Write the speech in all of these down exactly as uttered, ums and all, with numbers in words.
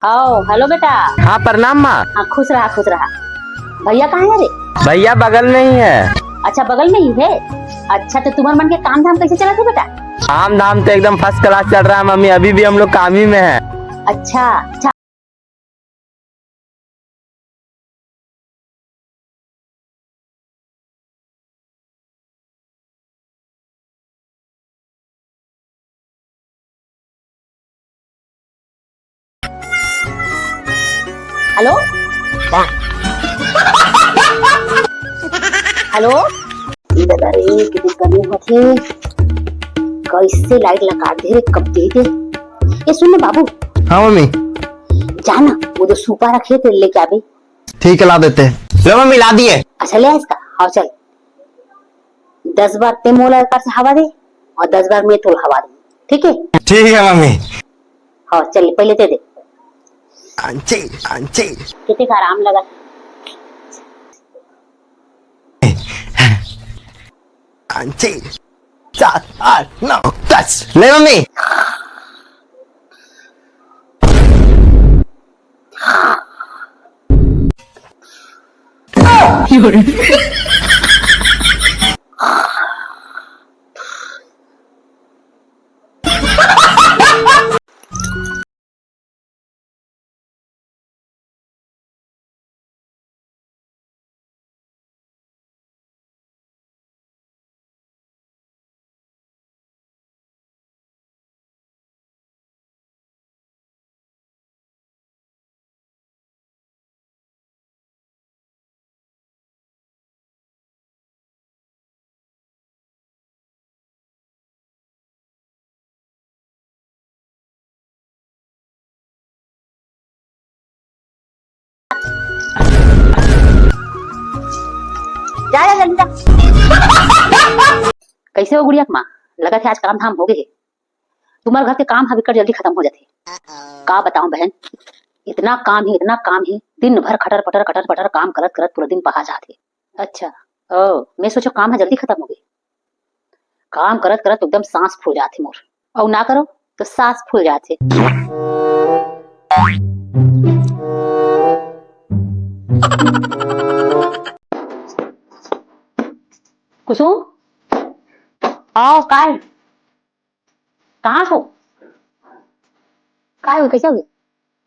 आओ, हेलो बेटा। हाँ, प्रणाम माँ। हाँ, खुश रहा, खुश रहा। भैया कहाँ है रे? भैया बगल में ही है। अच्छा, बगल में ही है। अच्छा, तो तुम्हार मन के काम धाम कैसे चलत है बेटा? काम धाम तो एकदम फर्स्ट क्लास चल रहा है मम्मी, अभी भी हम लोग काम ही में है। अच्छा, अच्छा। हेलो। हेलो। ये दादा रे, कितनी गर्मी होत हे। कैसे लाइट ला काट दे रे, कब दे दे। ये सुन ना बाबू। हाँ मम्मी। जा ना, वो जो सूपा रखे थे, लेके आ बे। ठीक है, ला देते हैं। लो मम्मी, ला दिए। अच्छा, ले इसका। हाँ, चल। दस बार ते मोला एक बार से हवा दे और दस बार मैं तोला हवा दूँ, ठीक है? ठीक है मम्मी। हाँ, चल, पहले दे दे। आंची, आंची। कितने का आराम लगा। आंची। सात, आठ, नौ, दस। ले मम्मी। जा, जा, जल्दी जा। कैसे हो गुड़िया के माँ? लगत हे आज काम धाम हो गए हे। तुम्हारे घर के काम ह बिकट जल्दी खत्म हो जाथे। का बताऊं बहन, इतना काम हे, इतना काम हे, दिन भर खटर पटर खटर पटर काम करत करत पूरा दिन पहा जाथे। अच्छा, ओ, मैं सोचो काम ह जल्दी खत्म हो गए। काम करत करत एकदम सांस फूल जाथे मोर, अउ ना करो तो सांस फूल जाथे। कुसुम, आओ, काय? कहाँ हो? काय हो, कैसे हो?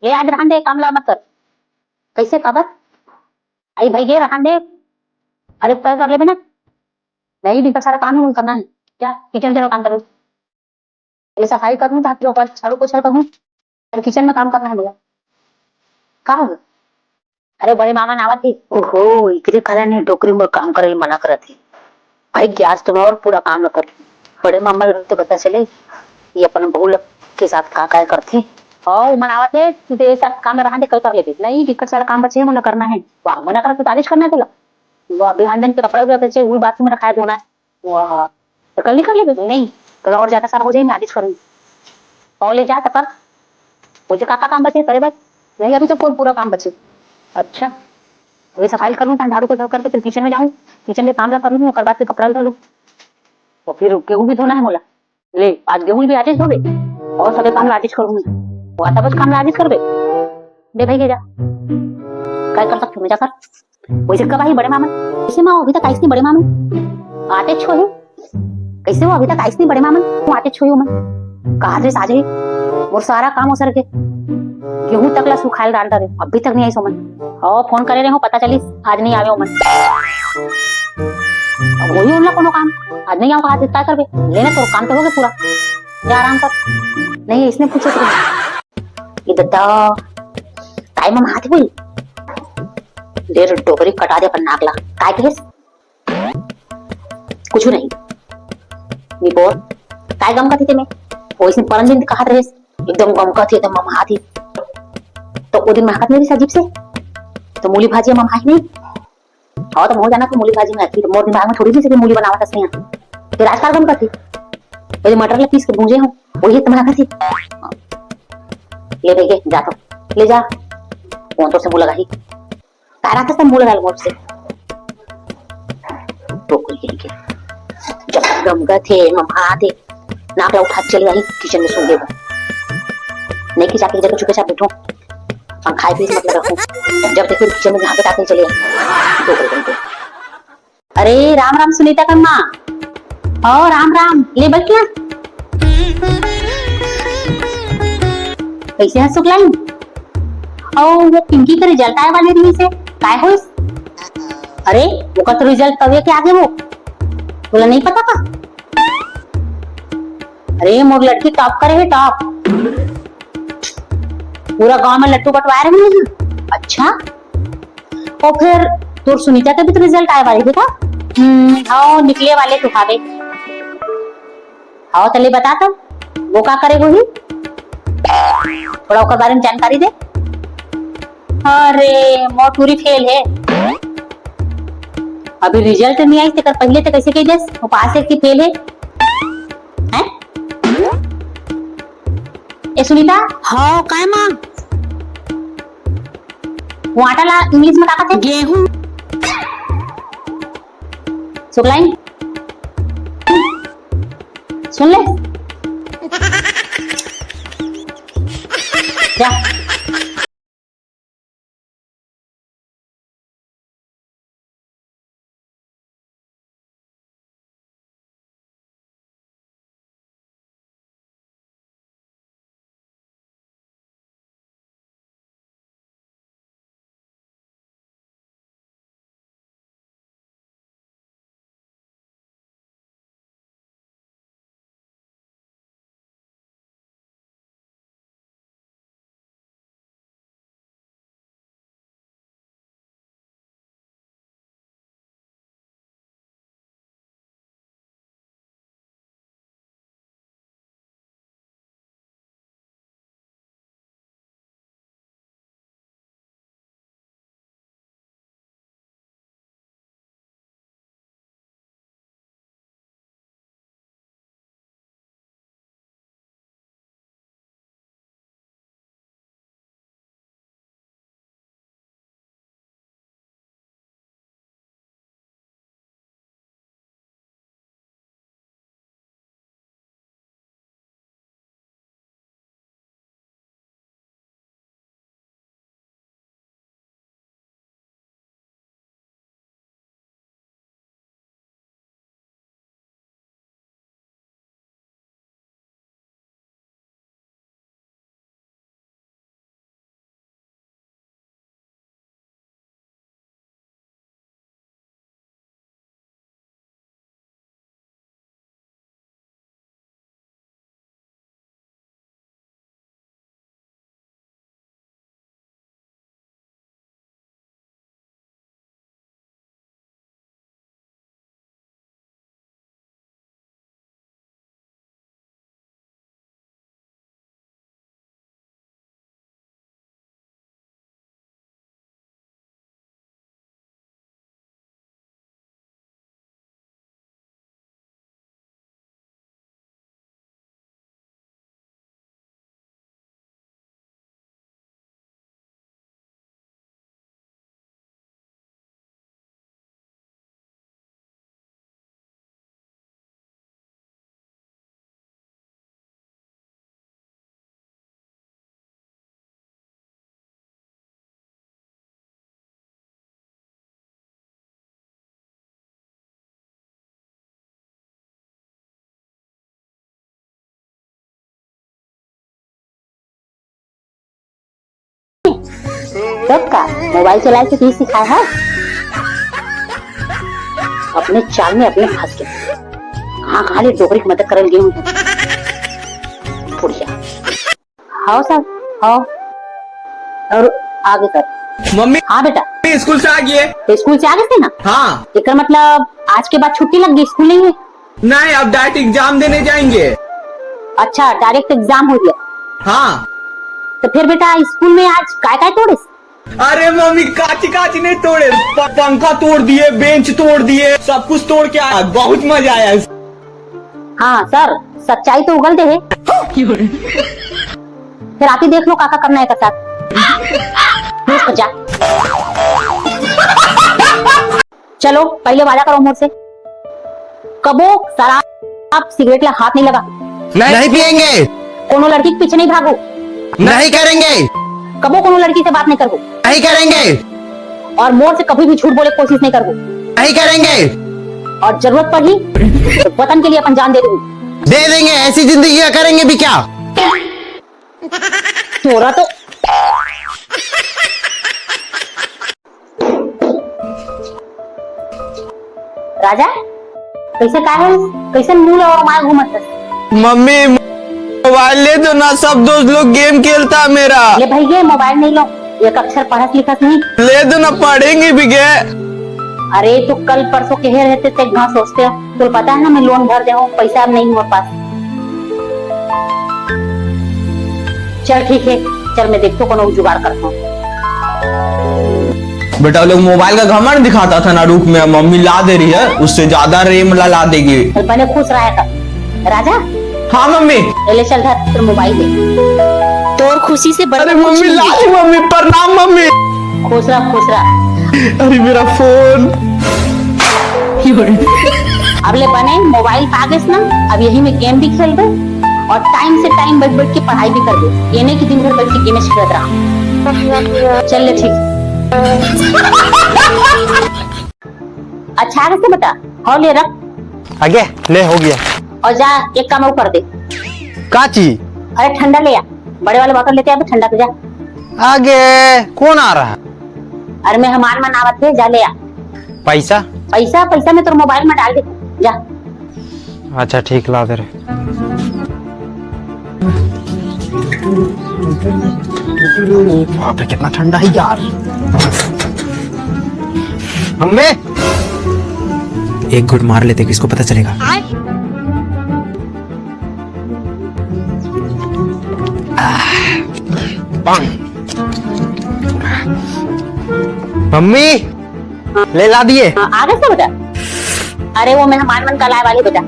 ये आज रहन दे, काम ला मत कर। कैसे, काबर? आई भाई, ये रहन दे। अरे, तय कर लेबे ना। नहीं, दिन का सारा काम ही करना है। क्या? किचन के काम करो। ये सफाई करूँ, ताकि ऊपर झाड़ू पोछा करूँ, और किचन में काम करना है भैया। का हो? अरे, बड़े मामा नावत ही। ओहो, इकरे कारण ही डोकरी मोर काम करे मना करत ही। भाई, गैस तो मैं और पूरा काम न कर। बड़े मामा लोग तो पता चले, ये अपन बहू लोग के साथ का का करथे। ओ, मनावत हे, तू तो ये सब काम रहा दे, कल कर लेबे। नहीं, दिक्कत सारा काम बचे है, मोला करना है। वाह, मना करत तो तारीफ करना है तोला। वाह, बिहान दिन के कपड़ा उपड़ा बचे, वो बाथरूम में रखाया धोना है। वाह, तो कल नहीं कर लेबे? नहीं, कल और ज्यादा सारा हो जाए, मैं आज ही करूँगी। और ले जा, तो कर। मुझे का का काम बचे करे बस? नहीं, अभी तो पूरा, पूरा काम बचे। अच्छा, तो ये सफाई कर लूँ, झाड़ू को करके फिर किचन में जाऊँ, किचन के काम कर लूँ, ओकर बाद फिर कपड़ा धो लूँ, तो फिर गेहूँ भी धोना है मोला। ले, आज गेहूं भी आजिस होबे, और सबे काम ला आजिस करूंगी। वो आता बस काम ला आजिस करबे। दे भाई के जा, काय कर सकथो मैं, जा कर। वैसे कब आही बड़े मामन? कैसे माँ, अभी तक आइस नहीं बड़े मामन? आते छो है। कैसे वो अभी तक आइस नहीं बड़े मामन? वो आते छो है मन। कहा ड्रेस आ जाए, और सारा काम ओसर के गेहूं तक ला सुखायल डाल डरे, अभी तक नहीं आइस ओमन। हाँ, फोन करे रहे हो, पता चलिस आज नहीं आवे ओमन। अब वही उनला कोनो काम, आज नहीं आओ कहा, काय करबे? लेना तो काम तो हो गया पूरा, जा आराम कर। नहीं, इसने पूछे तो ये दद्दा, काय मम हाथ बोल, डेर डोकरी कटा दे अपन नाक ला। काय कहेस? कुछ नहीं। निपोर, काय गम कथी ते में? वो इसने परन दिन कहात रहेस, एकदम गम कथी, एकदम मम हाथ ही। तो वो दिन महकत नहीं रही अजीब से, तो मूली भाजी मम हाथ नहीं। हाँ, तो मोर जाना कि मूली भाजी में आती, तो मोर दिमाग में थोड़ी सी कि मूली बनावत हस नहीं। फिर आज का गम कथी? पहले मटर ला पीस के भूंजे हो, वही तुम्हारा कथी। ले बेटे, जा तो, ले जा। कौन तो से मुंह लगाही? कारा का से मुंह लगा मोर से। टोकरी के के। जब गम कथे, मम हाथ है। नाक ला उठा चली आई, किचन में सूंघे बर। नहीं कि जाके जगह चुपचाप बैठो। खाए पिए से मतलब रखूं, जब देखो किचन में झांके ताके चले। अरे राम राम सुनीता कम्मा। ओ राम राम, ले बैठ ना। कैसे है सुकलाइन? ओ वो पिंकी के रिजल्ट आए वाले रहिसे, काय होइस? अरे ओकर तो रिजल्ट कबे के आगे वो, तोला नहीं पता का? अरे मोर लड़की टॉप करे हे टॉप, पूरा गांव में लट्टू बंटवाए रहे हैं। अच्छा, तो फिर तोर सुनीता के भी तो रिजल्ट आए वाले थे का? हम्म, हाँ निकले वाले तो हावे। हाँ तले बता तो, वो का करे होही? थोड़ा ओकर बारे में जानकारी दे। अरे मोर टूरी फेल हे, अभी रिजल्ट नहीं आई तेकर पहले तो कैसे कह देस वो पास हे कि फेल हे? हैं? ए सुनीता, हाँ काय माँ? वो आटा ला इंग्लिश में का कहते? गेहूं। सुकलाइन, सुन ले। जा। तब का मोबाइल चलाए के की सिखाए है? अपने चाल में अपने फंस गए। कहाँ कहाँ ले डोकरी की मदद करल गेहूं। बुढ़िया। हाँ सर, हाँ। और आगे सर। मम्मी, हाँ बेटा। स्कूल से आ गए? तो स्कूल से आ गए थे ना? हाँ। एकर मतलब आज के बाद छुट्टी लग गई, स्कूल नहीं है? नहीं, अब डायरेक्ट एग्जाम देने जाएंगे। अच्छा, डायरेक्ट एग्जाम हो गया। हाँ। तो फिर बेटा स्कूल में आज काय काय तोड़े? अरे मम्मी, काची काची नहीं तोड़े, प-, पंखा तोड़ दिए, बेंच तोड़ दिए, सब कुछ तोड़ के आया, बहुत मजा आया। हाँ सर, सच्चाई तो उगल दे है। फिर आप ही देख लो काका करना है का साथ। रुक जा। चलो पहले वादा करो मोर से, कबो शराब सिगरेट ला हाथ नहीं लगा। नहीं पिएंगे। कोनो लड़की के पीछे नहीं भागो। नहीं करेंगे। कबो कोनो लड़की से बात नहीं करबो। नहीं करेंगे। और मोर से कभी भी झूठ बोले कोशिश नहीं करबो। नहीं करेंगे। और जरूरत पड़ही तो वतन के लिए अपन जान दे देबो। दे देंगे, ऐसी जिंदगी का करेंगे भी क्या? तोरा तो। राजा, कैसे, का है? कैसे मुंह ला ओरमाए घूमत हस? मम्मी, मोबाइल ले दो ना, सब दोस्त लोग गेम खेलता मेरा। ले भाई, ये मोबाइल नहीं लो, एक अक्षर पढ़स लिखस नहीं। ले दो ना, पढ़ेंगे भी के। अरे, तू कल परसों कहे रहे थे, ते घास सोचते हो। तोला पता है ना, मैं लोन भर दे हूँ, पैसा अब नहीं है मोर पास। चल ठीक है, चल मैं देखता हूँ, कोनो जुगाड़ करता हूँ। बेटा, वो लोग मोबाइल का घमंड दिखाता था ना रूप में, मम्मी ला दे रही है, उससे ज्यादा रेम ला, ला देगी। चल, पहले खुश रहा कर। राजा। हाँ मम्मी। पहले चल धर, फिर मोबाइल दे। तोर खुशी से बड़े अरे मम्मी, ला दी मम्मी, प्रणाम मम्मी। खुश रह, खुश रह। अरे मेरा फोन। अब ले बने, मोबाइल पा गेस ना, अब यही में गेम भी खेलबे और टाइम से टाइम बैठ बैठ के पढ़ाई भी करबे। ये नहीं कि दिन भर बैठ के गेम खेलत रहा। चल ले, ठीक। अच्छा, आगे से बता। हाँ, ले रख। आगे ले, हो गया। और जा, एक काम और कर दे। का चीज? अरे ठंडा ले आ, बड़े वाले बोतल लेते आ, ठंडा तो जा। आगे कौन आ रहा है? अरे मेहमान मन आवत हे, जा ले आ। पैसा? पैसा, पैसा मैं तोर मोबाइल में डाल दे, जा। अच्छा ठीक, ला दे रहे। बाप रे, कितना ठंडा है यार। अम्मे, एक घुट मार लेते, किसको पता चलेगा। मम्मी, ले ला दिए। हाँ, आ गए बेटा। अरे वो मेहमान मन कल आए वाले बेटा,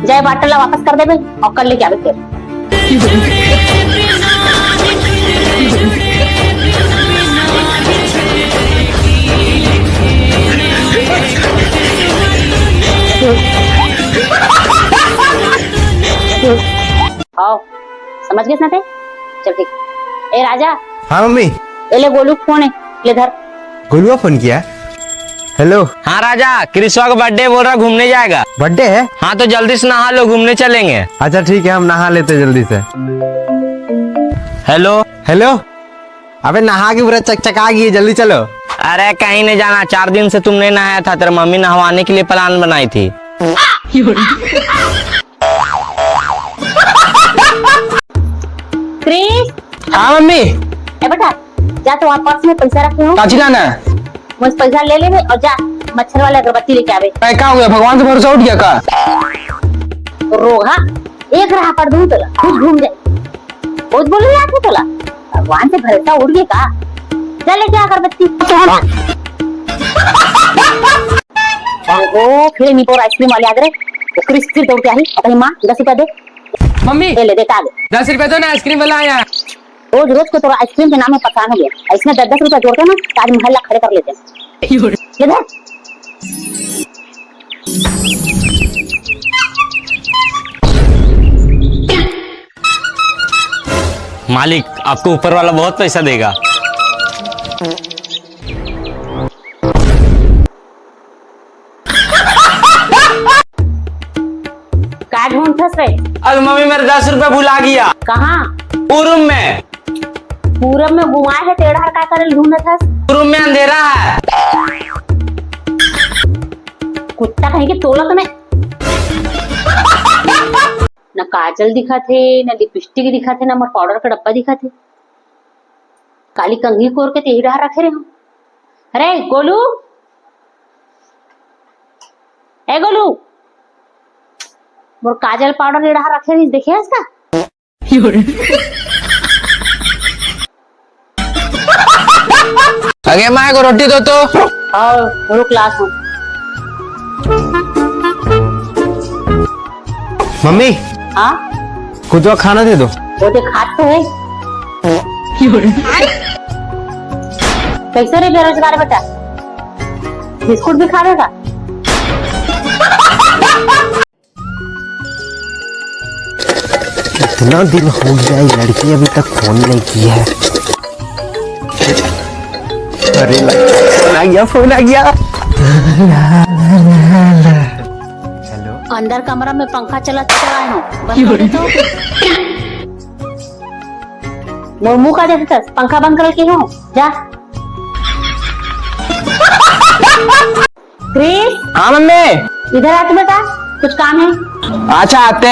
जाए बाटला वापस कर देबे और कल लेके आबे फिर। आओ, समझ गेस ना ते? चल ठीक। ए राजा। हाँ मम्मी। ए ले गोलू फोन है, ले धर। गोलुआ फोन किया। हेलो। हाँ राजा, कृष्णा का बर्थडे बोल रहा, घूमने जाएगा। बर्थडे है? हाँ तो जल्दी से नहा लो, घूमने चलेंगे। अच्छा ठीक है, हम नहा लेते जल्दी से। हेलो। हेलो। अबे नहा के पूरा चकचका गई है, जल्दी चलो। अरे कहीं नहीं जाना, चार दिन से तुम नहीं नहाया था, तेरी मम्मी नहवाने के लिए प्लान बनाई थी। क्रिस। हाँ मम्मी। ए बेटा, जा तो वहाँ पर्स में पैसा रखे हो। काची लाना है? बस पैसा ले लेबे और जा मच्छर वाला अगरबत्ती लेके आवे। भाई, का हो गया? भगवान से भरोसा उठ गया का? रोगहा, एक राह पर दूं तोला, खुद घूम जाए। बहुत बोले यार तोला, भगवान से भरोसा उठ गया का? जा लेके आ अगरबत्ती। ओ, फिर निपोर आइसक्रीम वाले आ गए। वो क्रिस फिर दौड़ के आई, कहीं माँ दस रुपया दे। मम्मी, ये ले, देख आ गए। दस रुपया दो ना, आइसक्रीम वाला आया। रोज रोज को तोरा आइसक्रीम के नाम में परेशान हो गया। इसमें दस दस रुपया जोड़ते ना, तो आज मोहल्ला खड़े कर लेते हैं। ये धर। मालिक, आपको ऊपर वाला बहुत पैसा देगा। का ढूंढथस रे? अरे मम्मी, मेरे दस रुपया भुला गया। कहाँ? वो रूम में। पूरब में घुमाए है, तेरा का करे ढूंढथस? रूम में अंधेरा है। कुत्ता कहीं के, तोला तो मैं। ना काजल दिखत हे, ना लिपस्टिक दिखत हे, ना मोर पाउडर का डब्बा दिखत हे। काली कंघी कोर के तेही डहर रखे रहे हूँ। अरे गोलू, ए गोलू, मोर काजल पाउडर ये डहर रखे रहिस, देखे हस का? अगे माँ, एगो रोटी दो तो। हाँ, रुक लात हूँ। मम्मी। हाँ? कुछ और खाना दे दो। वो दे, खात तो है। कैसे रे बेरोजगार बेटा, बिस्कुट भी खावेगा? इतना दिन हो गया, ये लड़की अभी तक फोन नहीं की है। अरे, फोन आ गया, फोन आ गया। हेलो। अंदर कमरा में पंखा चला चलाए हो, बंद कर दे तो। मोर मुंह का देखत हस, पंखा बंद करके हो, जा। क्रिस। हाँ मम्मी। इधर आ तो बेटा, कुछ काम है। अच्छा, आते।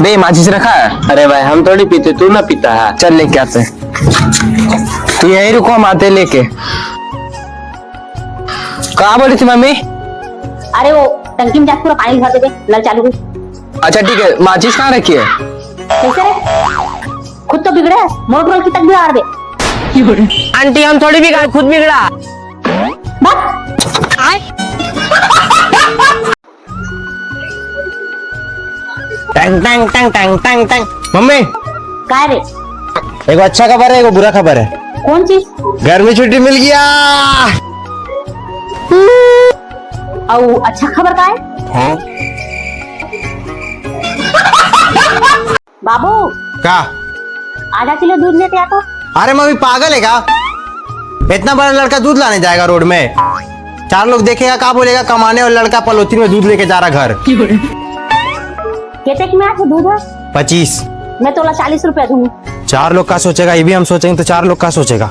बे, माचिस रखा है? अरे भाई, हम थोड़ी पीते, तू ना पीता है। चल, लेके आते। तू यहीं रुको, हम आते लेके। कहाँ बोली थी मम्मी? अरे, वो टंकी में जाके पूरा पानी भर दे दे, नल चालू हो। अच्छा, ठीक है, माचिस कहाँ रखी है? कैसे रे? खुद तो बिगड़े है, मोटर की तक बिगाड़ दे। आंटी, हम थोड़ी बिगाड़, खुद बिगड़ा। बस। टंग, टंग, टंग, टंग, टंग, टंग। मम्मी। काय रे? एगो अच्छा खबर है, एगो बुरा खबर है। कौन चीज? गर्मी छुट्टी मिल गया। अउ अच्छा खबर का है? हाँ। बाबू। का? आधा किलो दूध लेते आ तो। अरे मम्मी, पागल है का? इतना बड़ा लड़का दूध लाने जाएगा रोड में? चार लोग देखेगा, का बोलेगा, कमाने वाला लड़का पॉलिथीन में दूध लेके जा रहा घर। कितने में आके दूध है? पच्चीस। मैं तोला चालीस रुपया दूंगी। चार लोग का सोचेगा, ये भी हम सोचेंगे तो चार लोग का सोचेगा?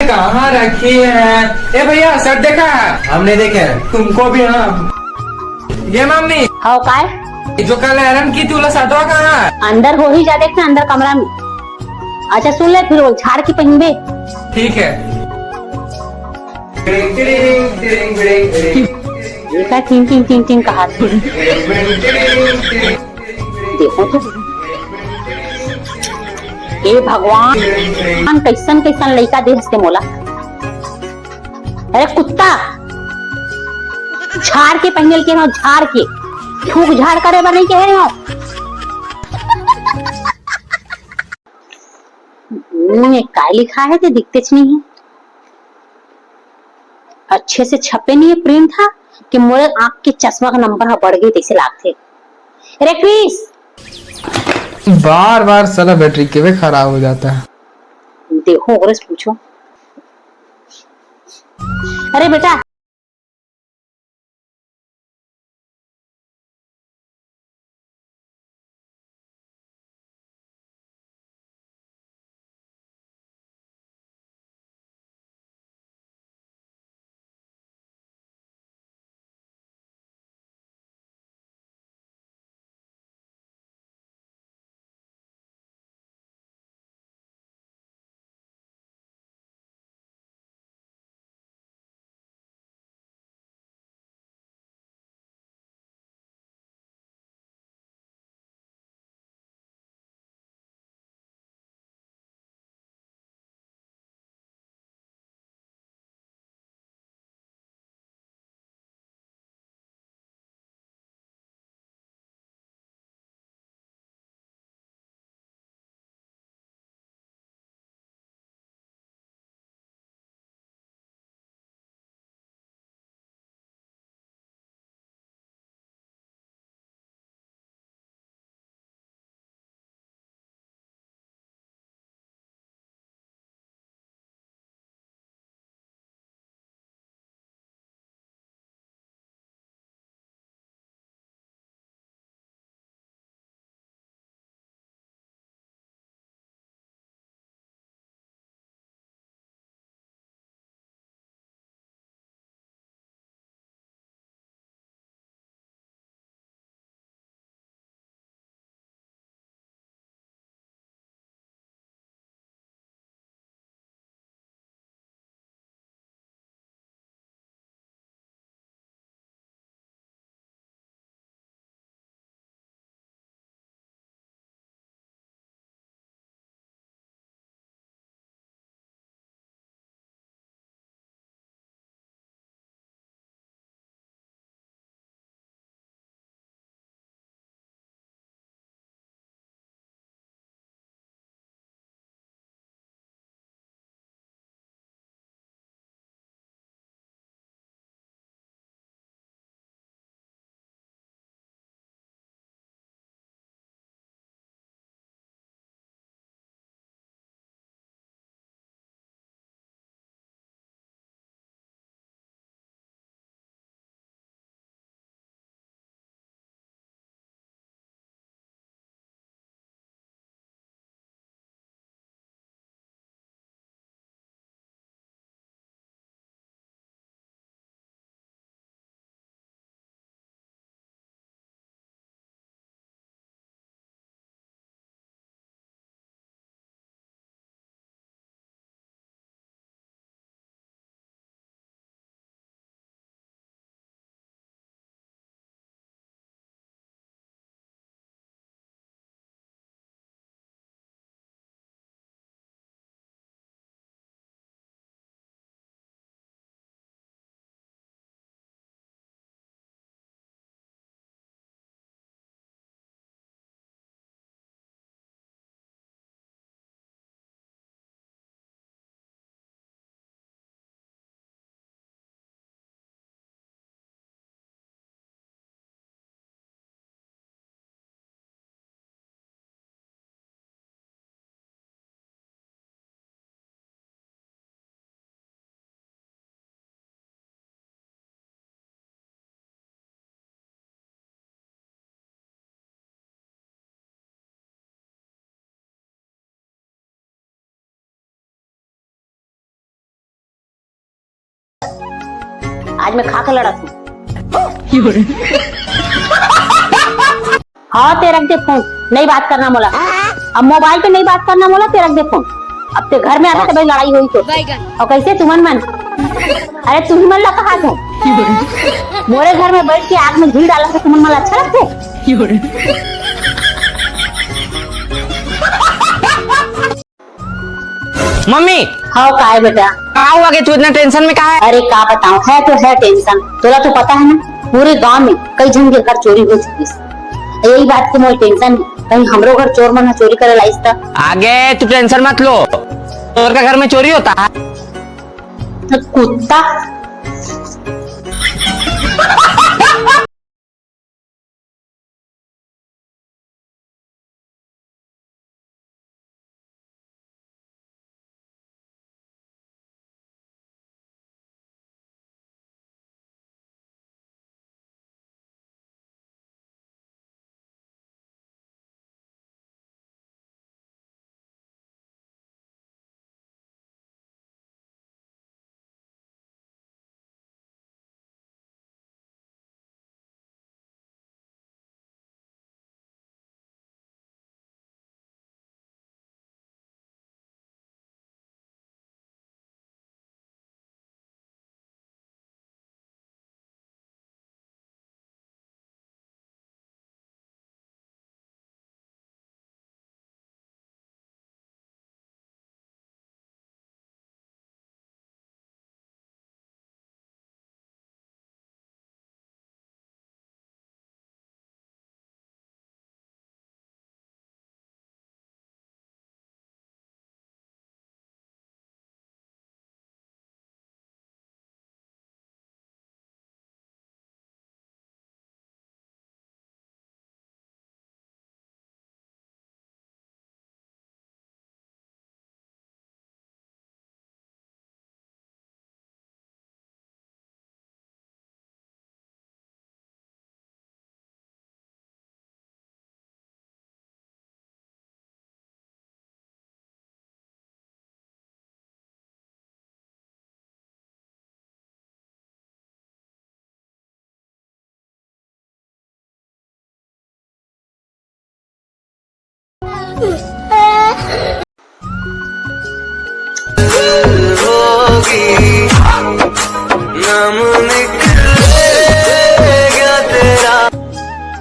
कहाँ रखी है? ए भैया, शर्ट देखा है? हमने देखे हैं। तुमको भी, हाँ। ये मम्मी। हाँ, काय? जो कल आयरन की थी, वो शर्टवा कहाँ है? अंदर हो ही जा, देख ना, अंदर कमरा में। अच्छा सुन ले, फिर वो झाड़ के पहनबे। ठीक है। ये का टिंग टिंग टिंग टिंग कहा? देखो तो, हे भगवान, कैसन कैसन लइका दे हस ते मोला। अरे कुत्ता, झाड़ के पहनल के ना, झाड़ के, फूक झाड़ करे बर नहीं कहे रहे हो। मुंह में काय लिखा है, ते दिखतेच नहीं है। अच्छे से छपे नहीं है प्रिंट हा, कि मोरे आंख के चश्मा का नंबर हा बढ़ गई, तैसे लागथे। अरे क्रिस! बार बार साला बैटरी के वे खराब हो जाता है। देखो, ओकरे से पूछो। अरे बेटा, आज मैं खा के लड़त हूँ। हाँ, ते रख दे फोन, नहीं बात करना मोला। अब मोबाइल पे नहीं बात करना मोला, ते रख दे फोन। अब ते घर में आते तभी लड़ाई होई तो। और कैसे तुमन मन? अरे तुमन मन ला कहा थे? मोरे घर में बैठ के आग में घी डाला तो तुमन मन ला अच्छा लगथे? मम्मी। हाँ, का है बेटा? का हुआ कि तू इतना टेंशन में का है? अरे का बताऊं, है तो है टेंशन। तोला तो पता है ना, पूरे गांव में कई झन के घर चोरी हो चुकी है। यही बात की मोर टेंशन है, कहीं हमरो घर चोर मन चोरी करे लाइस त। आगे तू टेंशन मत लो, चोर का घर में चोरी होता है? कुत्ता।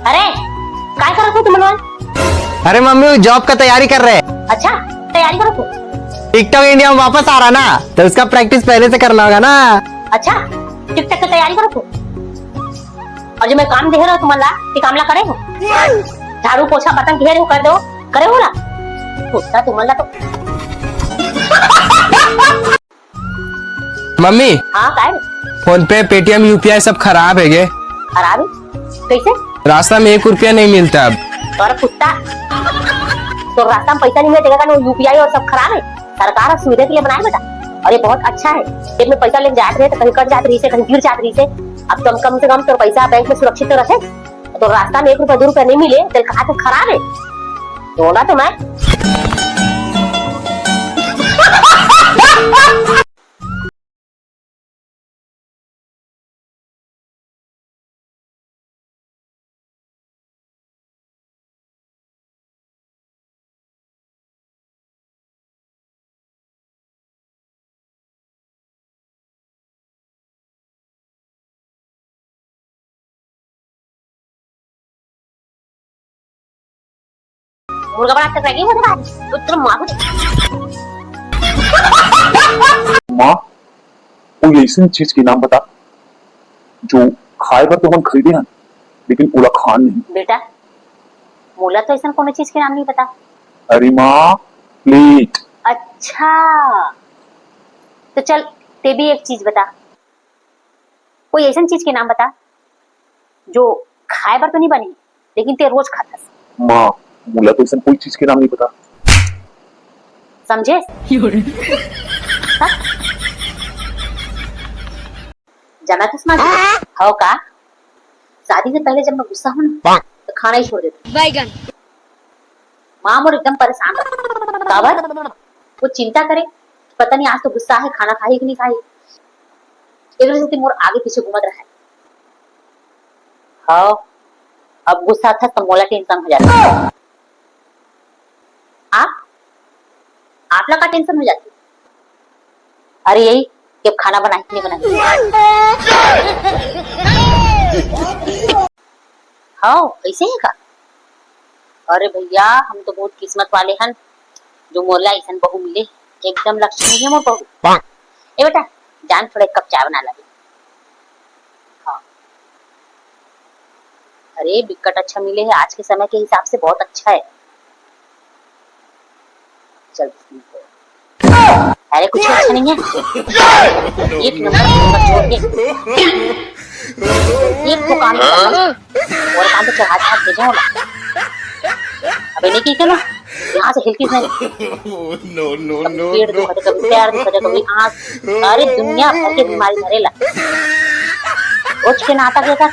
अरे, काय करत हो तुम लोग? अरे मम्मी, वो जॉब का तैयारी कर रहे हैं। अच्छा, तैयारी करो तुम। टिकटॉक इंडिया में वापस आ रहा ना, तो उसका प्रैक्टिस पहले से करना होगा ना। अच्छा, टिकटॉक की तैयारी करो तुम। और जो मैं काम दे रहा हूँ तुम्हारा, ये काम ला करे हो? झाड़ू पोछा बर्तन घेरे हो कर दो, करे हो ना? सोचता तुम्हारा तो। मम्मी, हाँ, काय रे? फोन पे, पेटीएम, यूपीआई सब खराब है गे। खराब है? कैसे? रास्ता में एक रुपया नहीं मिलता अब। तोरा कुत्ता, तो रास्ता में पैसा नहीं मिलता, तेरे का यूपीआई और सब खराब है। सरकार अब सुविधा के लिए बनाए बेटा, और ये बहुत अच्छा है। जेब में पैसा लेके जात रहे तो कहीं कट जात रही से, कहीं गिर जात रही से। अब तुम कम से कम तो पैसा बैंक में सुरक्षित तो रखे। तो रास्ता में एक रुपया, दो रुपया नहीं मिले, तेरे का हाथ खराब है। तोला तो मैं। मुर्गा बड़ा तक लगे वो तो, तो मार। माँ, कोई ऐसी चीज के नाम बता जो खाए बर तो हम खरीदे हैं, लेकिन ओला खान नहीं। बेटा, मोला तो ऐसा कोनो चीज के नाम नहीं पता। अरे माँ, प्लेट। अच्छा, तो चल, ते भी एक चीज बता, कोई ऐसा चीज के नाम बता जो खाए बर तो नहीं बने, लेकिन ते रोज खाथस। माँ, मोला तो ऐसा कोई चीज के नाम नहीं पता। समझे? हाँ? जाना किस माँ? हो का? शादी से पहले जब मैं गुस्सा हूँ ना, तो खाना ही छोड़ देती। बैगन। माँ मोर एकदम परेशान रहे। काबर? वो चिंता करे, पता नहीं आज तो गुस्सा है, खाना खाही कि नहीं खाही। एकरे सेती मोर आगे पीछे घूमत रहय। हव, अब गुस्सा था त मोला टेंशन हो जाता। आप, आप ला का टेंशन हो जाती? अरे यही कि अब खाना बनाही कि नहीं बनाही। हव, ऐसे ही का? अरे भैया, हम तो बहुत किस्मत वाले हन, जो मोला ऐसन बहू मिले। एकदम लक्ष्मी है मोर बहू। ए बेटा, जान थोड़ा एक कप चाय बना ला। हाँ। अरे बिकट अच्छा मिले है, आज के समय के हिसाब से बहुत अच्छा है। चल, अरे कुछ अच्छा नहीं है। एक नंबर, एक नंबर छोड़ के। एक तो काम नहीं करना। और काम तो चढ़ा चढ़ा के जाओ ना। अबे नहीं की ना, यहाँ से हिलकी नहीं। No, no, कभी no, पेट no। दुखा था, कभी पैर दुखा था, कभी आँख। अरे दुनिया भर के बीमारी धरेला। रोज के नाटक ये कर।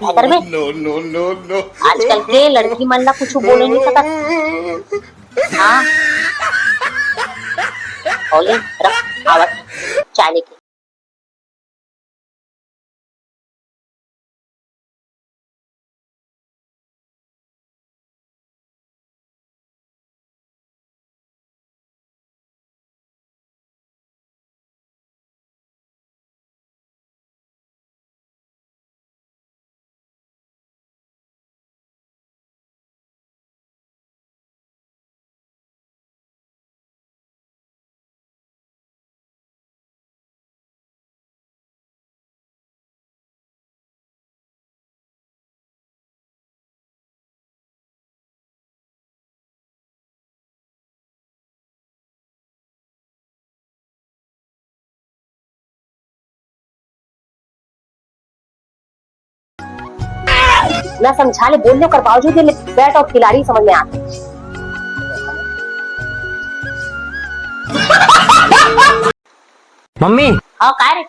अगर बे, No, no, no, no। आजकल के लड़की मन ला कुछ बोले नहीं सकत। हाँ। ओले, रख, आवत, चाय लेके। ना समझा ले, बोल ले, ओकर बावजूद ये बैट और खिलाड़ी समझ में आते। मम्मी, हाँ, काय रे?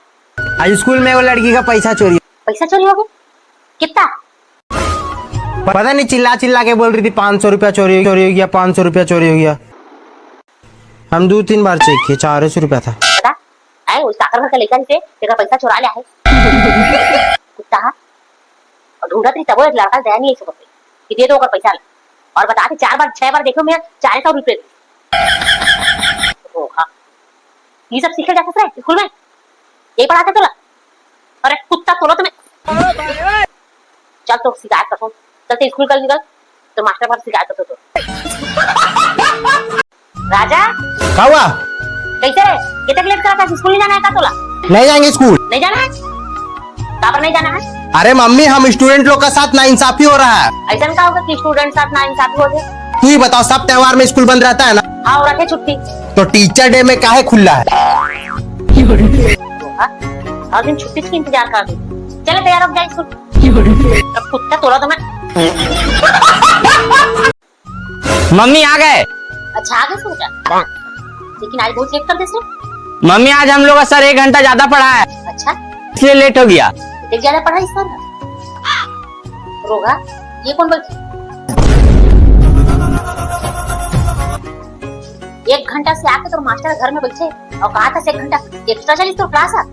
आज स्कूल में वो लड़की का पैसा चोरी। पैसा चोरी हो गया? कितना? पता नहीं, चिल्ला चिल्ला के बोल रही थी, "पाँच सौ रुपया चोरी, चोरी हो गया, पाँच सौ रुपया चोरी हो गया।" हम दो तीन बार चेक किए, चार सौ रुपया था। बता, आए उस चाकर घर का लड़का से तेरा पैसा चुरा लिया है। कुत्ता हा। और ढूंढत रही तबो एक लड़का दया नहीं है इसको कि दे दो अगर पैसा ले। और बता के चार बार, छह बार देखो, मैं चार सौ रुपये दे। ओ, हाँ। ये सब सीखे जाते थे स्कूल में? यही पढ़ाते तोला? अरे कुत्ता तोला तुम्हें। चल तो शिकायत करता हूँ। चल तो स्कूल कल निकल, तो मास्टर पर शिकायत करता तो। राजा। का हुआ? कैसे रे? कितने लेट करा था? स्कूल नहीं जाना है का तोला? नहीं जाएंगे स्कूल। नहीं जाना है? काबर नहीं जाना है? अरे मम्मी, हम स्टूडेंट लोग का साथ नाइंसाफी हो रहा है। ऐसा का होगा कि स्टूडेंट साथ नाइंसाफी हो जाए? तू ही बताओ, सब त्योहार में स्कूल बंद रहता है ना? हाँ, और रखे छुट्टी। तो टीचर डे में काहे खुला है? हाँ? हर दिन छुट्टी की इंतजार कर दे। चले तैयार हो जाए स्कूल। अब कुत्ता तोला तो मैं। मम्मी आ गए। अच्छा, आ गए बेटा। लेकिन आज बहुत लेट कर दे। मम्मी, आज हम लोग का सर एक घंटा ज्यादा पढ़ा है। अच्छा। इसलिए लेट हो गया। इतने ज्यादा पढ़ा है सर? रोगा, ये कौन बैठी? एक घंटा से आके तो मास्टर घर में बैठे और कहा था एक घंटा एक्स्ट्रा चली तो क्लास आ।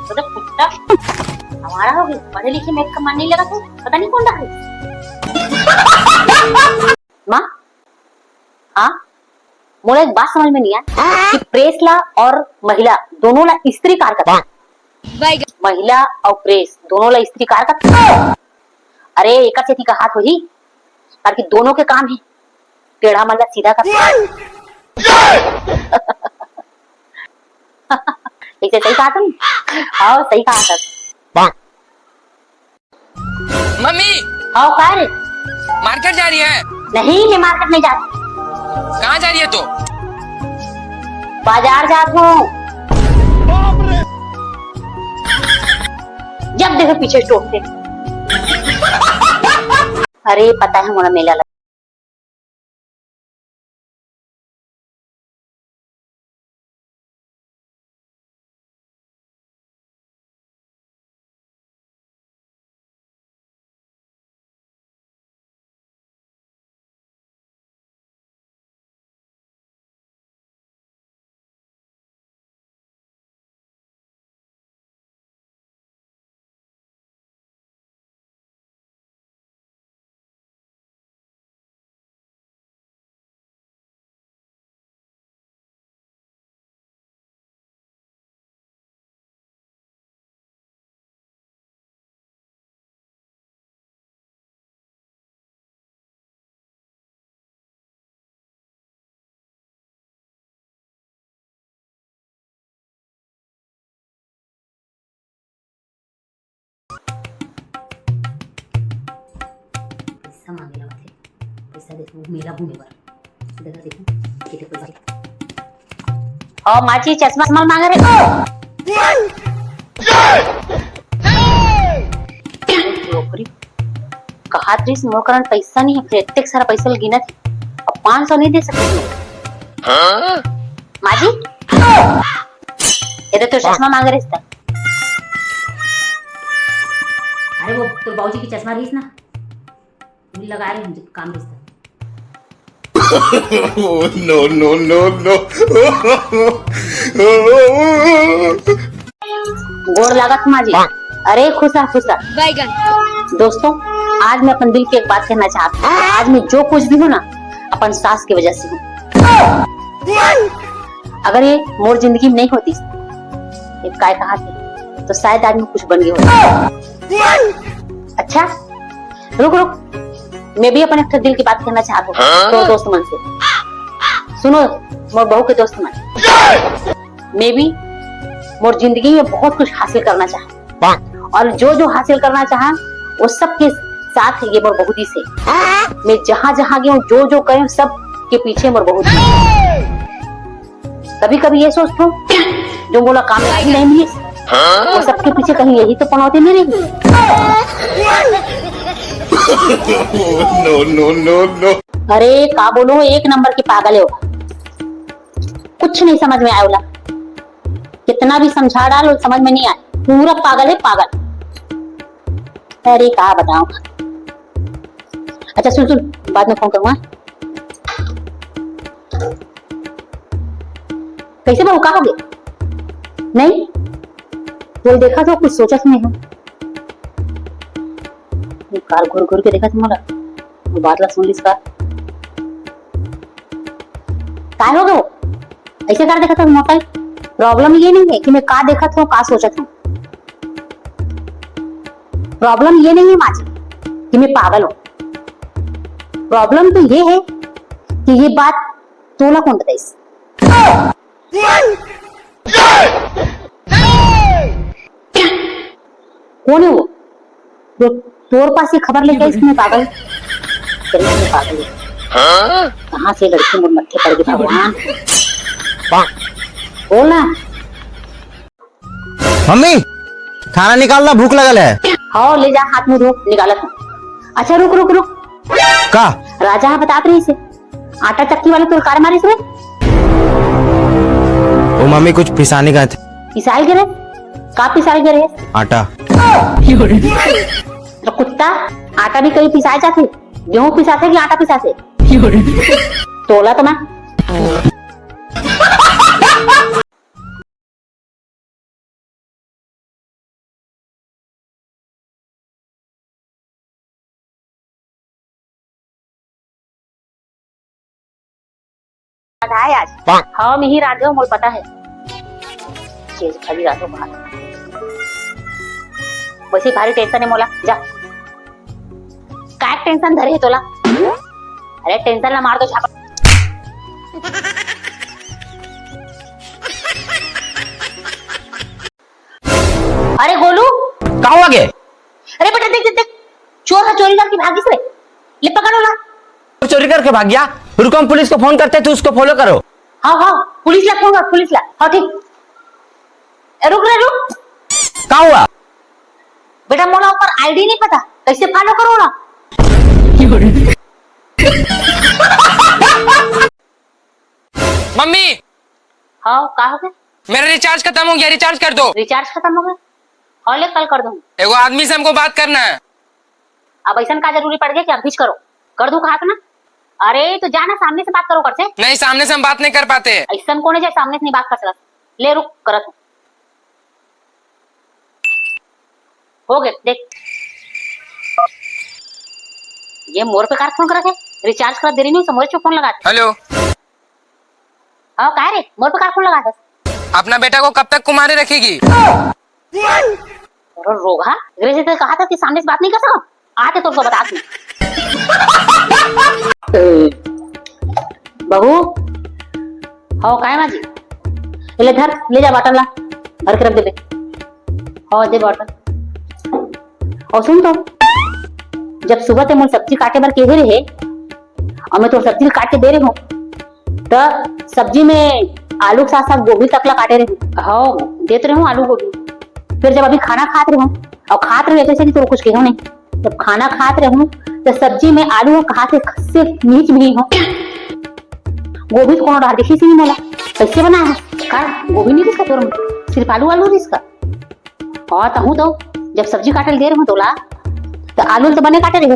तो जब कुत्ता हमारा हो गया, पढ़े लिखे में एक का मन नहीं लगा था, पता नहीं कौन डाले। माँ, हाँ, मोला एक बात समझ में नहीं आया कि प्रेस ला और महिला दोनों ला स्त्री कार कथे। महिला और प्रेस दोनों ला स्त्री कार कथे। अरे, एकर सेती का हाथ होही, ताकि दोनों के काम है, टेढ़ा मन ला सीधा कर। इसे सही कहा तुम? हाँ, सही कहा था। मम्मी, हाँ, का रे? मार्केट जा रही है? नहीं, मैं मार्केट नहीं जाती। कहाँ जा रही है तू? बाजार जात हूँ। जब देखो पीछे टोकते। अरे, पता है, मोला मेला लगा। मांगे ला आथे। पैसा दे, वो मेला घूमे बर। देखा, देखो, ये देखो भाई। ओ माँ जी, चश्मा, चश्मा मांगे रे। नौकरी। कहात रहिस, मोर करन पैसा नहीं है, फिर इतने सारा पैसा ल गिनत है। अब पाँच सौ नहीं दे सकते। माँ जी, ये तो, तो चश्मा मांगे रहिस था। अरे, वो तो बाबूजी की चश्मा रहिस ना, वो लगा रहे हम जब काम रहिस था। Oh, no, no, no, no। गोड़ लागत माँ जी। अरे खुश रह, खुश रह। बैगन। दोस्तों, आज मैं अपन दिल की एक बात कहना चाहती हूँ। आज मैं जो कुछ भी हूँ ना, अपन सास की वजह से हूँ। अगर ये मोर जिंदगी में नहीं होती, ये काय कहा थी, तो शायद आज मैं कुछ बन गई होती। अच्छा, रुक रुक, मैं भी अपन एक ठो दिल की बात कहना चाहत हूँ। तो दोस्त मन से सुनो, मोर बहू के दोस्त मन, मैं भी मोर जिंदगी में बहुत कुछ हासिल करना चाहत हूँ, और जो जो हासिल करना चाहा, वो सब के साथ ये मोर बहू जी से। मैं जहाँ जहाँ गई हूँ, जो जो करे हूँ, सब के पीछे मोर बहू जी। कभी कभी ये सोचता हूँ, जो मोला कामयाबी नहीं मिली, वो सबके पीछे कहीं यही तो पनौती नहीं रही। No, no, no, no। अरे का बोलो, एक नंबर की पागल है वो। कुछ नहीं समझ में आए वाला, कितना भी समझा डाल, समझ में नहीं आए। पूरा पागल है, पागल। अरे का बताऊं। अच्छा सुन सुन, बाद में फोन करूंगा। कैसे बहू, का हो गए? नहीं, वो देखा तो कुछ सोचा नहीं है। ये कार घूर घूर के देखा था मोला, वो बात ला सुन लिस का? काय हो गए? ऐसे कर देखत हूँ मोर। प्रॉब्लम ये नहीं है कि मैं का देखत हूँ, का सोचत हूँ। प्रॉब्लम ये नहीं है माँ जी कि मैं पागल हूँ। प्रॉब्लम तो ये है कि ये बात तोला कौन बताइस? कौन है वो? जो तोर पास ये खबर लेके आई, इसने पागल। तेरे से पागल है। कहाँ से लड़की मोर मत्थे पड़ गई भगवान? बोल ना। मम्मी, खाना निकाल ना, भूख लगल है। हाँ, ले जा, हाथ मुंह धो, निकालत हूँ। अच्छा, रुक, रुक, रुक। का? राजा हा बतात रहिस हे, आटा चक्की वाला तोर कार मारिस रे। ओ मम्मी, कुछ पिसानी का था। पिसाल गे रे? का पिसाल गे रे? आटा। तो कुत्ता, आटा भी कहीं पिसाए जाथे? गेहूं पिसाथे कि आटा पिसाथे? तोला तो मैं आधा है आज। हाँ, मिही रात गो, मोला पता है। चीज खाली रात को बाहर। वैसे भारी टेंशन है मोला, जा। काय टेंशन धरे है तोला? अरे टेंशन ला मार दो झापड़। अरे गोलू, का हुआ गे? अरे बेटा देख देख देख, चोर हा चोरी करके भागिस रे, ले पकड़ ओला। चोरी करके भाग गया? रुको, हम पुलिस को फोन करते हैं, तू उसको फॉलो करो। हाँ हाँ, पुलिस ला फोन कर, पुलिस ला। हाँ ठीक। ए, रुक रे रुक। का हुआ? बेटा मोला ओकर आईडी नहीं पता, कैसे फॉलो करो ना? मम्मी, हाँ का हो गया? मेरा रिचार्ज खत्म हो गया, रिचार्ज कर दो। रिचार्ज खत्म हो गया? हाँ ले, कल कर दूंगी। एगो आदमी से हमको बात करना है। अब ऐसा का जरूरी पड़ गया कि अभी करो? कर दूं कहा ना। अरे तो जाना, सामने से बात करो कर से। नहीं, सामने से हम बात नहीं कर पाते। ऐसा कौन है जो सामने से नहीं बात कर सकता? ले रुक, करत हूँ। हो गए देख। ये मोर पे कार फोन करा थे, रिचार्ज करा दे रही नहीं, मोर पे फोन लगा। हेलो। हाँ का रे, मोर पे कार फोन लगा थे? अपना बेटा को कब तक कुमारी रखेगी? अरे रोगहा, अंग्रेजी से कहा था कि सामने से बात नहीं कर सको। आके तो उसको बता दूं। बहू, हाँ काय माँ जी? ले धर, ले जा बॉटल ला, भर के रख दे बे। हाँ दे बॉटल। और सुन तो, जब सुबह ते मोर सब्जी काटे बर केहे रहे, अउ मैं तोर सब्जी काट के दे रहे हूँ, त सब्जी में आलू के साथ साथ गोभी तक ला काटे रहे हूँ। हाँ, देत रहे हूँ आलू गोभी। फिर जब अभी खाना खात रहे हूँ, अउ खात रहे जैसे कि तोर कुछ केहो नहीं, जब खाना खात रहे हूँ, तो सब्जी में आलू ह कहाँ से सिर्फ नीच भी हो, गोभी तो कोनो डाल दिखिस ही नहीं मोला। कैसे बनाया है? का गोभी नहीं दिखा तोर में? सिर्फ आलू, आलू दिखा। और तहूँ तो जब सब्जी काटे ल दे रहे हूँ तोला, तो आलू ल तो बने काटे रहे,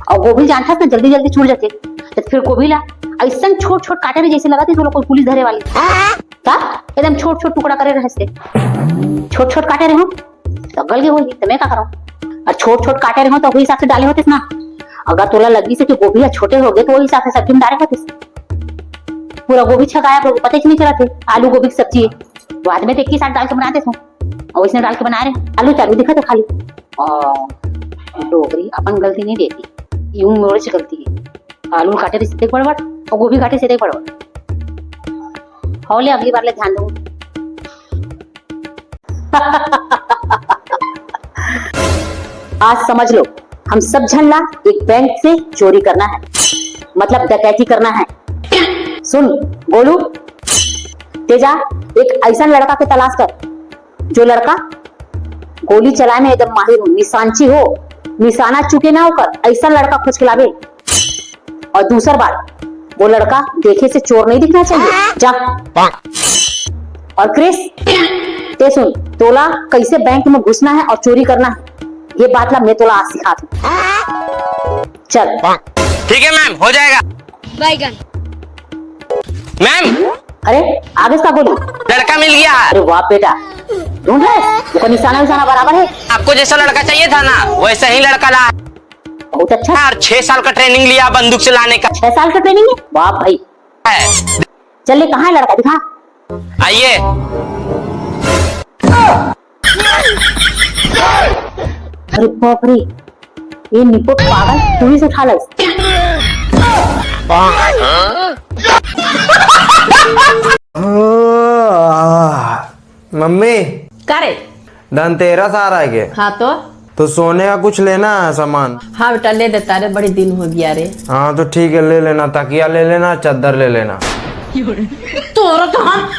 और गोभी जानथस ना जल्दी जल्दी छूट जाते, तो फिर गोभी ला ऐसा छोट छोट काटे रहे जैसे लगा थी तोला कोई पुलिस धरे वाली। का एकदम छोट छोट टुकड़ा करे रहे से, छोट छोट काटे रहे हूँ तो गल गए होही, तो मैं का करूँ? और छोट छोट काटे रहे हूँ तो वही हिसाब से डाले होते ना। अगर तोला लगी से कि गोभी ह छोटे हो गए तो वही हिसाब से सब्जी में डाले होते। पूरा गोभी छगाया, पता ही नहीं चला थे आलू गोभी की सब्जी है। बाद में तो एक ही साथ डाल के बना देते हूँ, और इसने डाल के बना रहे हैं। आलू चालू दिखा थे खाली। और डोकरी अपन गलती नहीं देखी, यूं मोर से गलती है। आलू काटे रहे सीधे बड़बड़ और गोभी काटे सीधे बड़बड़। हो ले, अगली बार ले ध्यान दूँ। आज समझ लो, हम सब झन ला एक बैंक से चोरी करना है, मतलब डकैती करना है। सुन गोलू, तेजा, एक ऐसा लड़का के तलाश कर, जो लड़का गोली चलाए में एकदम माहिर हो, निशानची हो, निशाना चुके ना ओकर, ऐसा लड़का खोज के लावे। और दूसर बात, वो लड़का देखे से चोर नहीं दिखना चाहिए। जा। और क्रिस, ते सुन, तोला कैसे बैंक में घुसना है और चोरी करना है, ये बात ला मैं तोला आज सिखा दूँ। चल। ठीक है मैम, हो जाएगा। बैगन। मैम। अरे, आगे इसका गोली। लड़का मिल गया। अरे वाह बेटा, ढूंढ रहे? उसका निशाना, निशाना बराबर है। आपको जैसा लड़का चाहिए था ना, वैसा ही लड़का ला। बहुत अच्छा। और छह साल का ट्रेनिंग लिया बंदूक चलाने का। छह साल का ट्रेनिंग है? वाह भाई। है। चलिए, कहाँ है लड़का, दिखा। आइए। अरे बाप रे, ये निपोट पागल, पुलिस उठा ला इसको। मम्मी। का रे? धनतेरस आ रहा है के? हाँ तो। तो सोने का कुछ लेना है सामान। हाँ बेटा, ले लेता रे, बड़ी दिन हो गया रे। हाँ तो ठीक है, ले लेना, तकिया ले लेना, चद्दर ले लेना। तोरा तो हम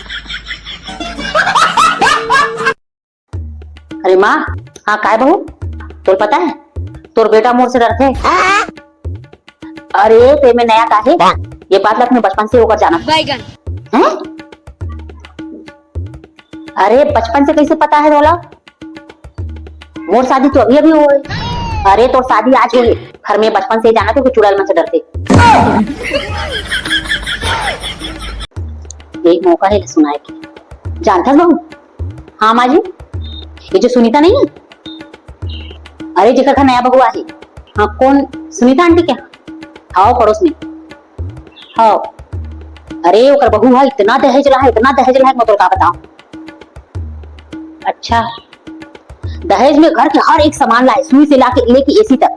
अरे माँ, हाँ काय बहू, तोर पता है, तोर बेटा मोर से डरथे। अरे ते में नया का है, ये बात ला तूने बचपन से ओकर जाना। बैगन। हैं? अरे बचपन से कैसे पता है तोला? मोर शादी तो अभी अभी होए। अरे तोर शादी आज होए, घर में बचपन से ही जाना तो कि चुड़ैल मन से डरथे। एक मौका है सुनाए के, जानथस बहू, हाँ माँ जी, ये जो सुनीता नहीं है, अरे जेकर घर नया बहू आहे, हाँ कौन सुनीता आंटी क्या? हाँ पड़ोस में। हाँ, अरे ओकर बहू हा इतना दहेज ला है, इतना दहेज ला है, मैं तोर का बताऊं। अच्छा, दहेज में घर के हर एक सामान लाए, सुई से लाके लेके एसी तक।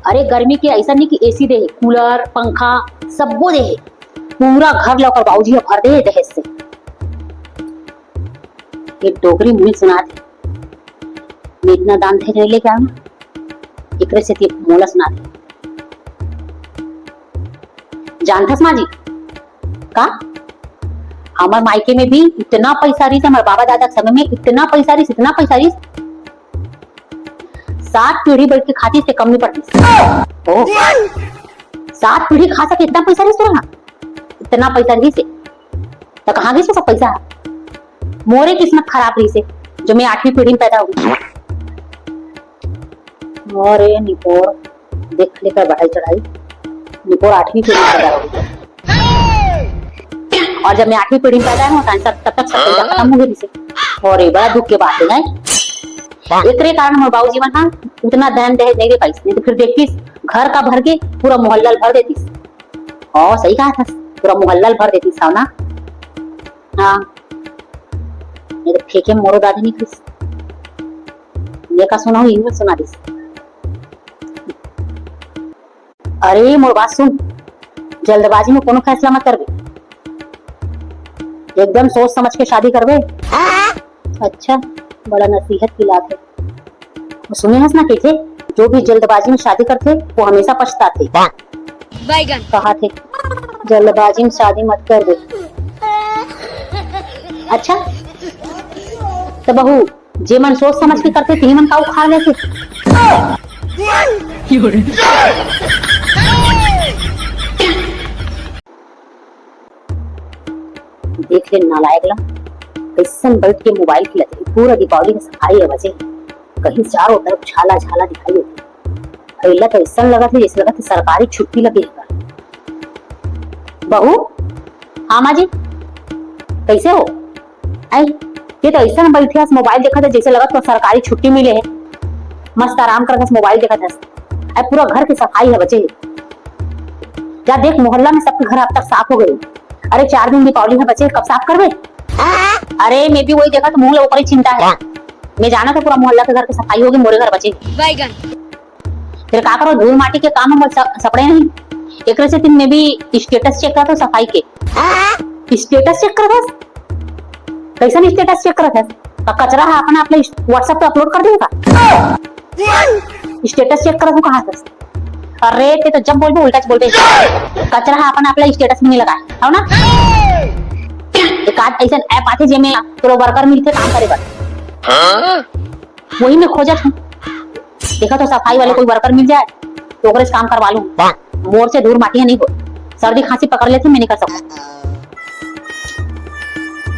अरे गर्मी के ऐसा नहीं कि एसी दे, कूलर, पंखा, सबो दे, पूरा घर ला ओकर बाबूजी हा भर दे दहेज से। ये डोकरी मुझे सुना दे, मैं इतना दान दहेज नहीं लेके आऊँ, एकरे से ते मोला सुना दे। जानथस माँ जी का, हमर मायके में भी इतना पैसा रहिस, हमर बाबा दादा के समय में इतना पैसा रहिस, इतना पैसा रहिस, सात पीढ़ी बैठ के खातिस ते कम नहीं पड़तिस। ओ, सात पीढ़ी खा सके इतना पैसा रहिस तोर हा? इतना पैसा रहिस हे, त कहाँ गिस सब पैसा? मोरे किस्मत खराब रहिस हे, जो मैं आठवीं पीढ़ी में पैदा हो गई। अरे निपोर, देख लेकर बढ़ाई चढ़ाई, निपोर आठवीं पीढ़ी में पैदा हो गई। और जब मैं आठवीं पीढ़ी में पैदा हुआ, तब तक सब पैसा खत्म हो गया। अरे बड़ा दुख के बात है। एकरे कारण मोर बाबूजी मन हा उतना दान दहेज नहीं दे पाइस, नहीं तो फिर देखतिस घर का भर के पूरा मोहल्ला भर देतिस। ओ सही कहा था, पूरा मोहल्ला भर देतिस, हव ना? हाँ, नहीं तो फेंके मोरो दादी नहीं खइस। ये का सुना हो, इन्हें सुना दिस। अरे मोर बात सुन, जल्दबाजी में कोनो फैसला मत करबे, एकदम सोच समझ के शादी करबे। अच्छा, बड़ा नसीहत की बात है। वो सुने हस ना कैसे, जो भी जल्दबाजी में शादी करथे, वो हमेशा पछताथे। बैगन। कहा थे, जल्दबाजी में शादी मत कर दे। अच्छा, तो बहू, जे मन सोच समझ के करथे, तिही मन का उखाड़ लेथे। देख ले नालायक ला, कइसन बैठ के मोबाइल खेलत हे। पूरा दीपावली के सफाई हे बचे, कहीं चारों तरफ झाला झाला दिखाई देथे। अइला तो अइसन लगत हे, जइसे लगत हे सरकारी छुट्टी लगे हे का। बहू, हाँ माँ जी, कइसे हो? आई, ये तो अइसन बैठे हस, मोबाइल देखत हे, जइसे लगत हे सरकारी छुट्टी मिले हे। मस्त आराम करत हस, मोबाइल देखत हस। आई, पूरा घर के सफाई हे बचे। जा देख, मोहल्ला में सबके घर अब तक साफ हो गए। अरे, चार दिन दीपावली हे बचे, कब साफ करबे? अरे, मैं भी वही देखत, मुँह ला ओकरे चिंता हे। मैं जानत हँव पूरा मोहल्ला के घर के सफाई होगे, मोरे घर बचे। बैगन। फिर का करो, धूल माटी के काम में स-, सपड़े नहीं। एकरे से दिन मैं भी status check करत हँव सफाई के। Status check करत हस? कइसन status check करत हस? का कचरा ह अपन आप ला WhatsApp पे upload कर देबे का? Status check करत हँव कहा हस? अरे, ते तो जब बोलबे उल्टा च बोलबे। कचरा ह अपन आप ला status में नहीं लगाए, हव ना? एक आध अइसन app आथे जेमे तोला worker मिलथे काम करे बर। वही मैं खोजत हँव। देखा तो सफाई वाले कोई worker मिल जाए तो ओकरे से काम करवा लूँ। मोर से धूल माटी ह नहीं हो, सर्दी खांसी पकड़ लेथे, मैं नहीं कर सकूँ।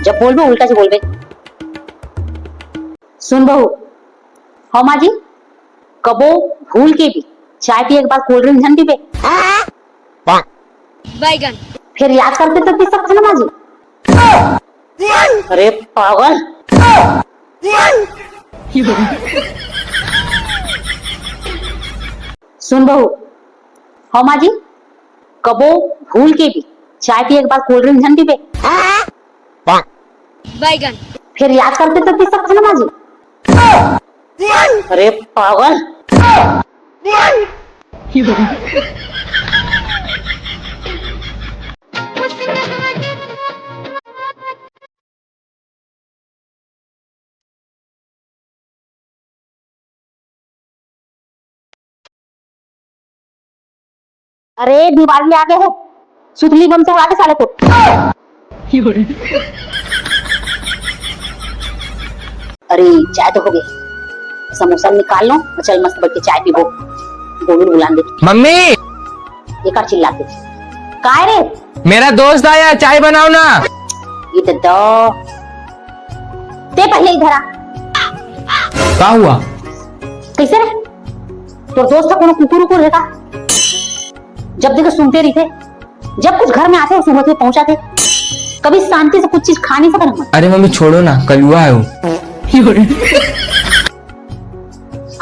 जब बोलबे उल्टा च बोलबे। सुन बहू, हो माँ जी, कबो भूल के भी चाय पिए के बाद cold drink झन पीबे। बैगन। फिर याद करके तो पी सकते ना माँ जी। अरे पागल। सुन बहू, हो माँ जी, कबो भूल के भी चाय पिए के बाद cold drink झन पीबे। बैगन। फिर याद करके तो पी सकते ना माँ जी। अरे पागल। अरे, दिवाली आगे हे, सुतली बम से उड़ा दे साले को। अरे, चाय तो होगे, समोसा निकाल लो, चल मस्त बैठ के चाय पीबो। गोविंद बुलान दे। मम्मी! एक बार चिल्ला के, काय रे? मेरा दोस्त आया, चाय बनाओ ना। ये तो दो। ते पहले इधर आ। का हुआ? कइसे रे? तोर दोस्त ह कोनो कुकुर उकुर हे का? जब देखो सूंघते रहिथे, जब कुछ घर में आथे, वो सूंघत हुए पहुंचाथे। कभी शांति से कुछ चीज खा नहीं सकत हमन। अरे मम्मी, छोड़ो ना, कलुआ है वो।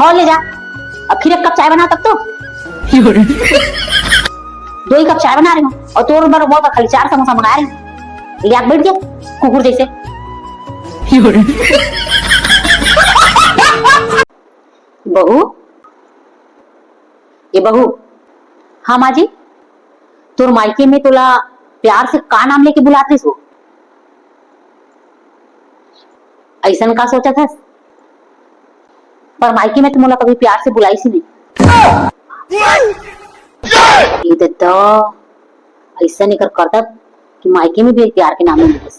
हो, ले जा, अब फिर एक कप चाय बना तब तो। दो ही कप चाय बना रहे हो और तोर बर, मोर बर खाली चार समोसा मंगा रहे हो। ले आके बैठ गया कुकुर जैसे। बहू, ए बहू। हाँ माँ जी, तोर मायके में तोला प्यार से का नाम लेके बुलात रहिस वो? अइसन का सोचत हस? पर मायके में तो मोला कभी प्यार से बुलाइस ही नहीं। ये दद्दा, अइसन एकर करतब कि मायके में भी प्यार के नाम नहीं लेतिस।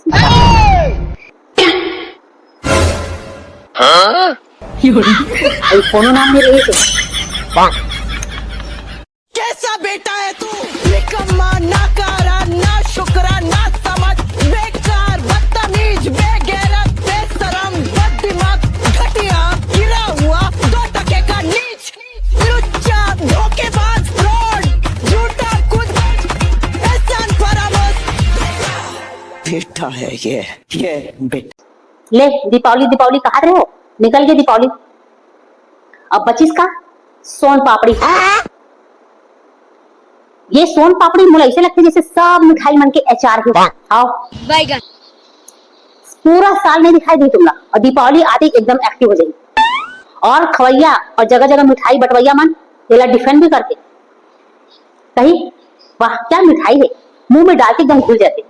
अउ कोनो नाम नहीं रहिस। कैसा बेटा है तू? निकम्मा, नाकारा, ना शुक्रा, ना समझ, बेकार, बदतमीज, बेगैरत, बेशरम, बददिमाग, घटिया, गिरा हुआ, दो टके का नीच, लुच्चा, धोखेबाज, फ्रॉड, झूठा, खुद, एहसान फरामोश। बेटा है ये, ये बेटा। ले, दीपावली, दीपावली कहात रहे हो, निकल गे दीपावली। अब बचिस का? सोन पापड़ी। ये सोन पापड़ी मोला अइसे लगथे जइसे सब मिठाई मन के एचआर हे। आओ। बैगन। पूरा साल नहीं दिखाई दी तुमला, अउ दीपावली आते ही एकदम एक्टिव हो जाही। अउ खवइया अउ जगह जगह मिठाई बंटवइया मन एला डिफेंड भी करथे। कही, वाह क्या मिठाई हे, मुंह में डालते एकदम घुल जाथे।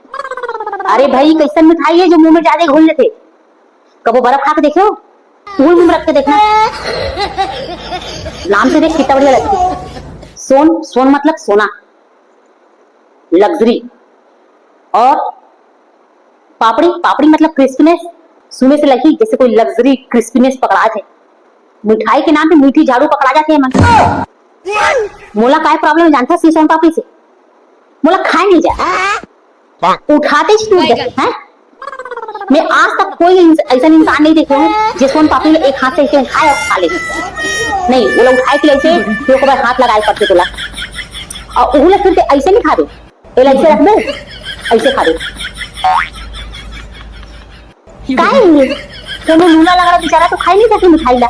अरे भाई, कइसन मिठाई हे जो मुंह में डालते घुल जाथे? कबो बर्फ खा के देखे हो? तू मुंह रख के देखना। नाम से देख कितना बढ़िया लगती। सोन, सोन मतलब सोना, लग्जरी। और पापड़ी, पापड़ी मतलब क्रिस्पीनेस। सुने से लगी जैसे कोई लग्जरी क्रिस्पीनेस पकड़ा थे। मिठाई के नाम पे मीठी झाड़ू पकड़ा जाते हैं मन। मोला काय प्रॉब्लम है जानता है सोन पापड़ी से? मोला खाए नहीं जा, उठाते ही टूट जाते हैं। मैं आज तक कोई इंस-, ऐसा इंसान नहीं देखे हूँ जिस सोन पापड़ी में एक हाथ से ऐसे उठाए और खा ले। नहीं, वो लोग उठाए के ऐसे फिर ओकर बाद हाथ लगाए पड़ते तोला। और उहू ला फिर ऐसे नहीं खा दे, एला ऐसे रख दे, ऐसे खा दे। काहे नहीं? कोनो लूला लंगड़ा बेचारा तो खाई नहीं सके मिठाई ला।